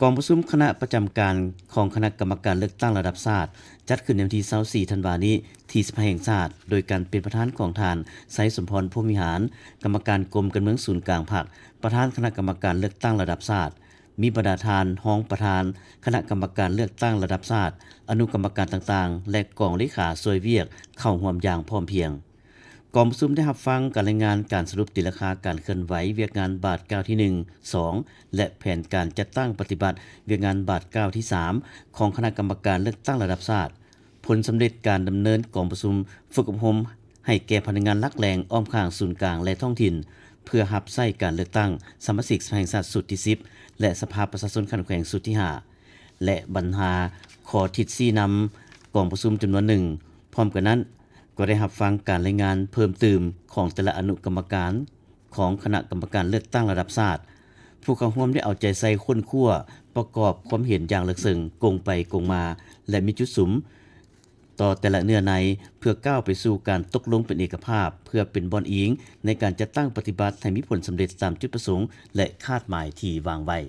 ກອງປະຊຸມຄະນະປະຈຳການຂອງຄະນະກຳມະການເລືອກຕັ້ງລະດັບຊາດ ຈັດຂຶ້ນໃນວັນທີຊາວສີ່ ທັນວານີ້ ທີ່ສະພາແຫ່ງຊາດ ໂດຍການເປັນປະທານຂອງທ່ານ ໄຊສົມພອນ ພົມວິຫານ ກຳມະການກົມການເມືອງສູນກາງພັກ, ປະທານຄະນະກຳມະການເລືອກຕັ້ງລະດັບຊາດ, ມີບັນດາທ່ານຮອງປະທານຄະນະກຳມະການເລືອກຕັ້ງລະດັບຊາດ, ອະນຸກຳມະການຕ່າງໆ ແລະ ກອງເລຂາຊ່ວຍວຽກເຂົ້າຮ່ວມຢ່າງພ້ອມພຽງ. ກອງປະຊຸມໄດ້ຮັບຟັງການລາຍງານການສະຫຼຸບຕີລາຄາການເຄື່ອນໄຫວວຽກງານບາດກ້າວທີໜຶ່ງ, ສອງ ແລະ ແຜນການຈັດຕັ້ງປະຕິບັດວຽກງານບາດກ້າວທີສາມ ຂອງຄະນະກຳມະການເລືອກຕັ້ງລະດັບຊາດ, ຜົນສຳເລັດການດຳເນີນກອງປະຊຸມຝຶກອົບຮົມໃຫ້ແກ່ພະນັກງານຫຼັກແຫຼ່ງອ້ອມຂ້າງສູນກາງ ແລະ ທ້ອງຖິ່ນ ເພື່ອຮັບໃຊ້ການເລືອກຕັ້ງສະມາຊິກສະພາແຫ່ງຊາດຊຸດທີສິບ ແລະ ສະພາປະຊາຊົນຂັ້ນແຂວງຊຸດທີຫ້າ ແລະ ບັນຫາຂໍ້ທິດຊີ້ນຳກອງປະຊຸມຈຳນວນໜຶ່ງ. ພ້ອມກັນນັ້ນ, ກໍໄດ້ຮັບຟັງການລາຍງານເພີ່ມຕື່ມຂອງແຕ່ລະອະນຸກຳມະການຂອງຄະນະກຳມະການເລືອກຕັ້ງລະດັບຊາດ. ຜູ້ເຂົ້າຮ່ວມໄດ້ເອົາໃຈໃສ່ຄົ້ນຄວ້າ, ປະກອບຄວາມເຫັນຢ່າງເລິກເຊິ່ງ, ກົງໄປກົງມາ ແລະ ມີຈຸດສຸມຕໍ່ແຕ່ລະເນື້ອໃນ ເພື່ອກ້າວໄປສູ່ການຕົກລົງເປັນເອກະພາບ, ເພື່ອເປັນບ່ອນອີງໃນການຈັດຕັ້ງປະຕິບັດໃຫ້ມີຜົນສຳເລັດຕາມຈຸດປະສົງ ແລະ ຄາດໝາຍທີ່ວາງໄວ້.